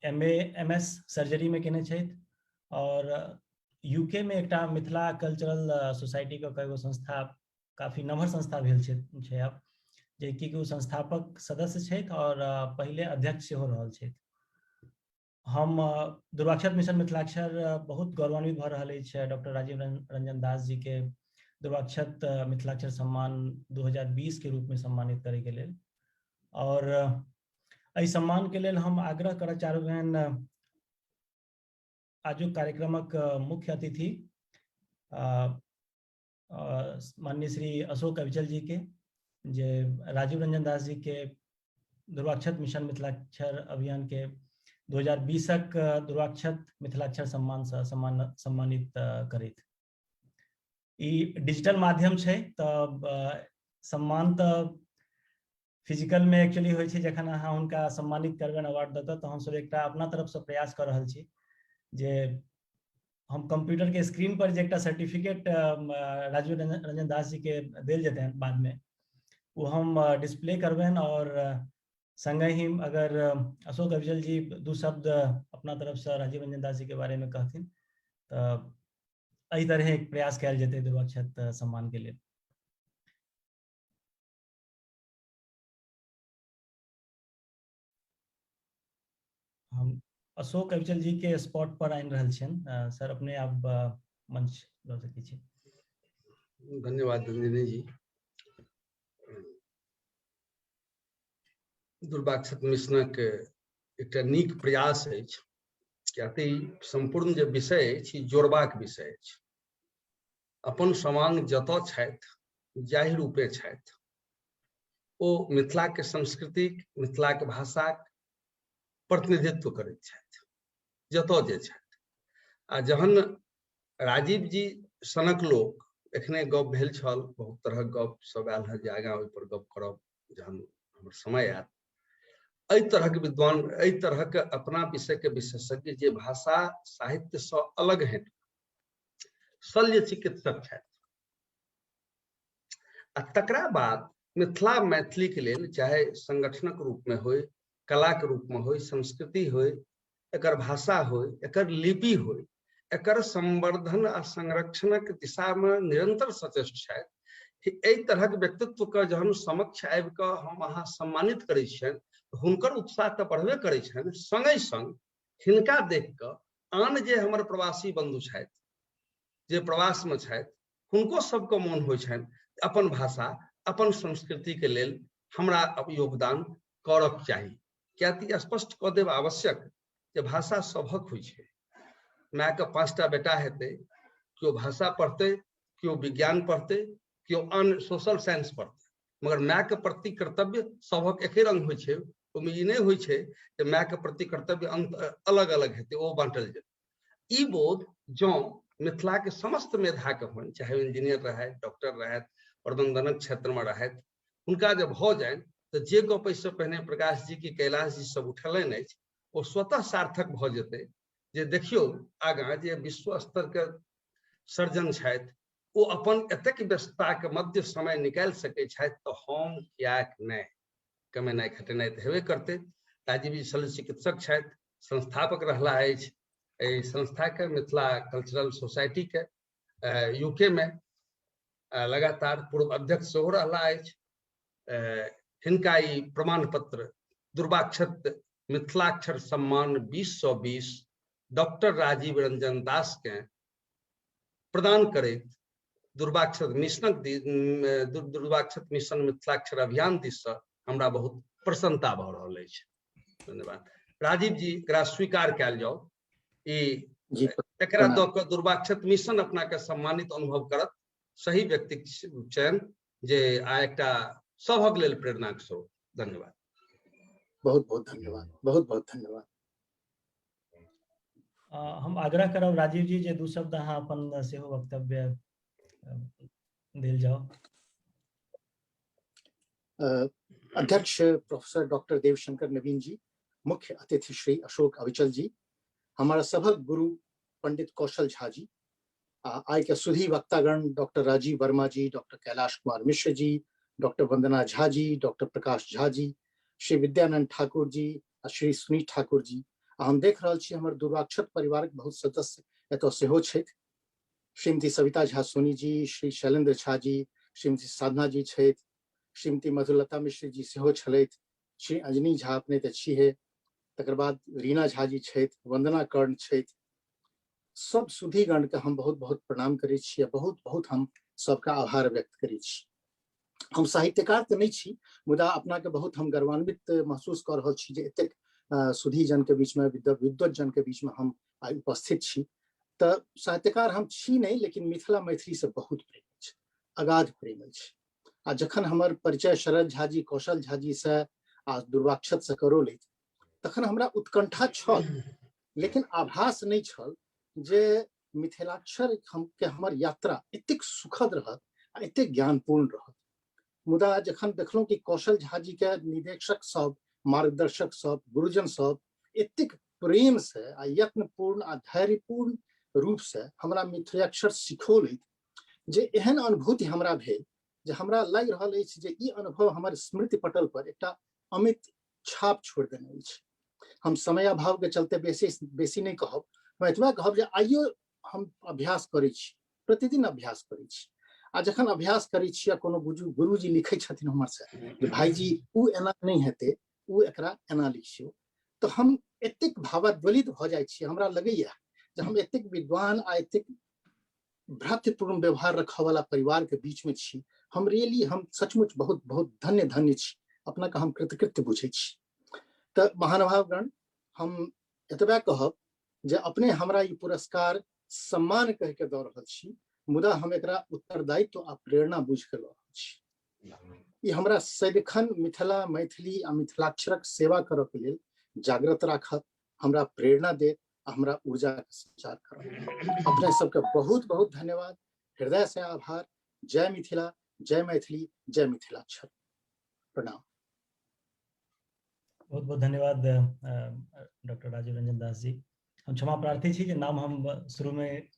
M A M S सर्जरीमे केने छथि आओर यूके मे एकटा मिथिला कल्चरल सोसाइटी के कएगो संस्था, काफी नमहर संस्था भेल छै छै आब, जे कि ओ संस्थापक सदस्य छथि आओर पहिले अध्यक्ष सेहो रहल छथि। हम दुर्वाक्षत मिशन मिथिलाक्षर बहुत गौरवान्वित भऽ रहल अछि डॉक्टर राजीव रंजन दास जी के दुर्वाक्षत मिथिलाक्षर सम्मान 2020 के रूप में सम्मानित करे के लेल। और एहि सम्मान के लेल हम आग्रह करऽ चाहबनि आजुक कार्यक्रमक मुख्य अतिथि माननीय श्री अशोक अविचल जी के, जे राजीव रंजन दास जी के दुर्वाक्षत मिशन मिथिलाक्षर अभियान के 2020 दुर्वाक्षत मिथिलाक्षर सम्मान से सम्मानित करैत। ई डिजिटल माध्यम छै तऽ सम्मान तऽ फिजिकल में एक्चुअली होइ छै जखन अहाँ हुनका सम्मानित करबनि अवार्ड दऽ कऽ, तऽ हमसब एकटा अपना तरफसँ प्रयास कऽ रहल छी जे हम कंप्यूटर के स्क्रीन पर जे एकटा सर्टिफिकेट राजीव रंजन दास जी के देल जेतनि बाद में, ओ हम डिस्प्ले करबनि। और संगहि अगर अशोक अविचल जी दू शब्द अपना तरफसँ राजीव रंजन दास जी के बारे में कहथिन तऽ एहि तरहे एक प्रयास कयल जेतै दुर्वाक्षत सम्मान के लेल। हम अशोक अविचल जी के स्पॉट पर आनि रहल छियनि। सर, अपने आब मंच लऽ सकै छी। धन्यवाद नंदिनी जी। दुर्वाक्षत मिशनक एकटा नीक प्रयास अछि, कियाकि सम्पूर्ण जे विषय अछि ई जोड़बाक विषय अछि। अपन समांग जतऽ छथि, जाहि रूपे छथि, ओ मिथिलाके संस्कृतिक, मिथिलाके भाषाक प्रतिनिधित्व करैत छथि जतऽ जे छथि। आ जहन राजीव जी सनक लोक, एखने गप भेल छल, बहुत तरहक गप सब आयल हँ जे आगाँ ओहिपर गप करब जहन हमर समय आयत। एहि तरहक विद्वान, एहि तरहक अपना विषयके विशेषज्ञ जे भाषा साहित्यसँ अलग हटि शल्य चिकित्सक छथि, आ तकरा बाद मिथिला मैथिली के लेल चाहे संगठनक रूप में होय, कला के रूप में होय, संस्कृति होय, एकर भाषा होय, एकर लिपि होय, एकर संवर्धन आ संरक्षणक दिशा में निरंतर सचेष्ट छथि। एहि तरहक व्यक्तित्व के जहन समक्ष आबि कऽ हम अहाँ सम्मानित करै छियनि, हुनकर उत्साह तऽ बढ़बे करै छनि, संगहि संग हिनका देख कऽ आन जे हमर प्रवासी बंधु छथि, जे प्रवास में छथि, हुनको सबके मोन होइ छनि अपन भाषा अपन संस्कृति के लेल हमरा योगदान करक चाही। कियाकि स्पष्ट कऽ देब आवश्यक जे भाषा सभक होइ छै। मायके 5टा बेटा हेतै, केओ भाषा पढ़तै, केओ विज्ञान पढ़तै, केओ अन्य सोशल साइंस पढ़तै, मगर मायके प्रति कर्तव्य सभक एके रंग होइ छै। ओहिमे ई नहि होइ छै जे मायके प्रति कर्तव्य अंत अलग अलग हेतै, ओ बाँटल जेतै। ई बोध जँ मिथिला के समस्त मेधा के होइन, चाहे इंजीनियर रहथि, डॉक्टर रहथि, प्रबंधनक क्षेत्र में रहथि, हुनका जब भऽ जानि तऽ जे गप एहिसँ पहिने प्रकाश जी की कैलाश जी सब उठेलनि अछि, ओ स्वतः सार्थक भऽ जेतै। जे देखियौ आगाँ जे विश्व स्तर के सर्जन छथि, ओ अपन एतेक व्यस्तताके मध्य समय निकालि सकै छथि, तऽ हम किएक नहि? कमेनाइ खटेनाइ तऽ हेबे करतै। राजीव जी शल्य चिकित्सक छथि, संस्थापक रहला अछि एहि संस्थाके, मिथिला कल्चरल सोसाइटीके यूके में लगातार पूर्व अध्यक्ष सेहो रहला अछि। हिनका ई प्रमाण पत्र दुर्वाक्षत मिथिलाक्षर सम्मान 2020 डॉक्टर राजीव रंजन दास के प्रदान करैत दुर्वाक्षत मिशनक दुर्वाक्षत मिशन मिथिलाक्षर अभियान दिस से हमरा बहुत प्रसन्नता भऽ रहल अछि। धन्यवाद राजीव जी, एकरा स्वीकार कयल जाउ। ई एकरा दऽ कऽ दुर्वाक्षत मिशन अपना के सम्मानित अनुभव करत, सही व्यक्तिक चयन जे आ एकटा सभक लेल प्रेरणाक स्रोत। धन्यवाद। बहुत बहुत धन्यवाद, बहुत बहुत धन्यवाद। हम आग्रह करब राजीव जी जे दू शब्द अहाँ अपन सेहो वक्तव्य देल जाओ। अध्यक्ष प्रोफेसर डॉक्टर देवशंकर नवीन जी, मुख्य अतिथि श्री अशोक अविचल जी, हमारा सभक गुरु पंडित कौशल झा जी, आइ के सुधी वक्तागण डॉक्टर राजीव वर्मा जी, डॉक्टर कैलाश कुमार मिश्र जी, डॉक्टर वंदना झा जी, डॉक्टर प्रकाश झा जी, श्री विद्यानंद ठाकुर जी, श्री सुनीत ठाकुर जी, आ हम देख रहल छी हमर दुर्वाक्षत परिवारक बहुत सदस्य एतऽ सेहो छथि। श्रीमती सविता झा सोनी जी, श्री शैलेंद्र झा जी, श्रीमती साधना जी छथि, श्रीमती मधुलता मिश्र जी सेहो छलथि, श्री अंजनी झा अपने तऽ छिहे, तकर बाद रीना झा जी छथि, वंदना कर्ण छथि। सब सुधीगण के हम बहुत बहुत प्रणाम करै छी आ बहुत बहुत हम सबके आभार व्यक्त करै छी। हम साहित्यकार तऽ नहि छी, मुदा अपना के बहुत हम गर्वान्वित महसूस कऽ रहल छी जे एतेक सुधीजन के बीच में, विद्वत जन के बीच में हम आइ उपस्थित छी। तऽ साहित्यकार हम छी नहि, लेकिन मिथिला मैथिली से बहुत प्रेम अछि, अगाध प्रेम अछि। आ जखन हमर परिचय शरद झा जी, कौशल झा जी से आ दुर्वाक्षत से करौलथि, तखन हमरा उत्कंठा छल, लेकिन आभास नहि छल जे मिथिलाक्षर हम के हमर यात्रा एतेक सुखद रहत आ एतेक ज्ञानपूर्ण रहत। मुदा जखन देखलहुँ कि कौशल झा जी के निदेशक सब, मार्गदर्शक सब, गुरुजन सब एतेक प्रेम से आ यत्नपूर्ण आ धैर्यपूर्ण रूप से हमरा मिथिलाक्षर सिखौलथि, जे एहन अनुभूति हमरा भेल जे हमरा लागि रहल अछि जे ई अनुभव हमर स्मृति पटल पर एकटा अमित छाप छोड़ि देने अछि। हम समय अभाव के चलते बेसी बेसी नहि कहब, हम एतबा कहब जे आइयो हम अभ्यास करै छी, प्रतिदिन अभ्यास करै छी। आ जखन अभ्यास करै छी आ कोनो गुरुजी लिखै छथिन हमर से जे भाईजी उ एना नहि हेतै, उ एकरा एना लिखियौ, तऽ हम एतेक भावोद्वेलित भऽ जाइ छी। हमरा लगैया जे हम एतेक विद्वान आ एतेक भ्रातृपूर्ण व्यवहार रखऽ वाला परिवार के बीच में छी। हम रियली, हम सचमुच बहुत बहुत धन्य धन्य छी, अपना के हम कृतकृत्य बुझै छी। तऽ महानुभावगण, हम एतबा कहब जे अपने हमरा ई पुरस्कार सम्मान कहि के दऽ रहल छी, मुदा हम एकरा उत्तरदायित्व आ प्रेरणा बुझि के लऽ रहल छी। ई हमरा सदिखन मिथिला मैथिली आ मिथिलाक्षरक सेवा करऽ के लेल जागृत राखत, हमरा प्रेरणा देत आ हमरा ऊर्जा के संचार करत। अपने सबके बहुत बहुत धन्यवाद, हृदय से आभार। जय मिथिला, जय मैथिली, जय मिथिलाक्षर। प्रणाम। बहुत बहुत धन्यवाद डॉक्टर राजीव रंजन दास जी। हम क्षमा प्रार्थी छी जे नाम हम शुरू में